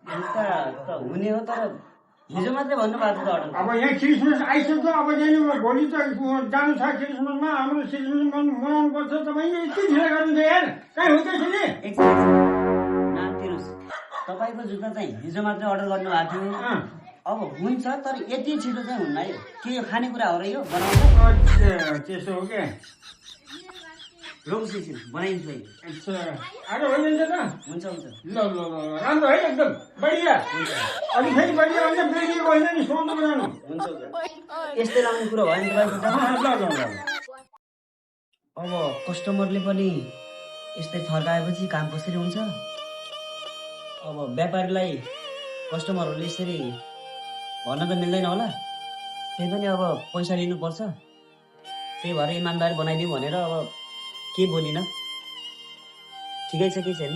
उता त हुने हो तर हिजो मात्रै भन्नुभएको थियो अर्डर। अब यहाँ क्रिसमस आइसक्यो, अब जाने भोलि त जानु छ क्रिसमसमा, हाम्रो क्रिसमस मनाउनु पर्छ। तपाईँले यति ढिलो गर्नुहुन्छ यार, कहीँ हुन्छ नि? नातिनुहोस्, तपाईँको जुत्ता चाहिँ हिजो मात्रै अर्डर गर्नुभएको थियो। अब हुन्छ तर यति छिटो चाहिँ हुन्न है। के यो खानेकुरा हो र यो बनाउँदा? त्यसो हो क्या? रोक्छु एकछिन बनाइदिन्छु है। अच्छा, आज भइदिन्छ त? हुन्छ हुन्छ। ल ल ल राम्रो है, एकदम बढिया। अनि फेरि बढिया भने बेरिएको होइन नि, सोध्नु बनाउनु। हुन्छ हुन्छ। यस्तै लाउने कुरो भयो नि तपाईँको त? अब कस्टमरले पनि यस्तै फर्काएपछि काम कसरी हुन्छ? अब व्यापारीलाई कस्टमरहरूले यसरी भन्न त मिल्दैन होला। त्यही पनि अब पैसा लिनुपर्छ, त्यही भएर इमान्दारी बनाइदिउँ भनेर अब के बोलिन। ठिकै छ कि छैन?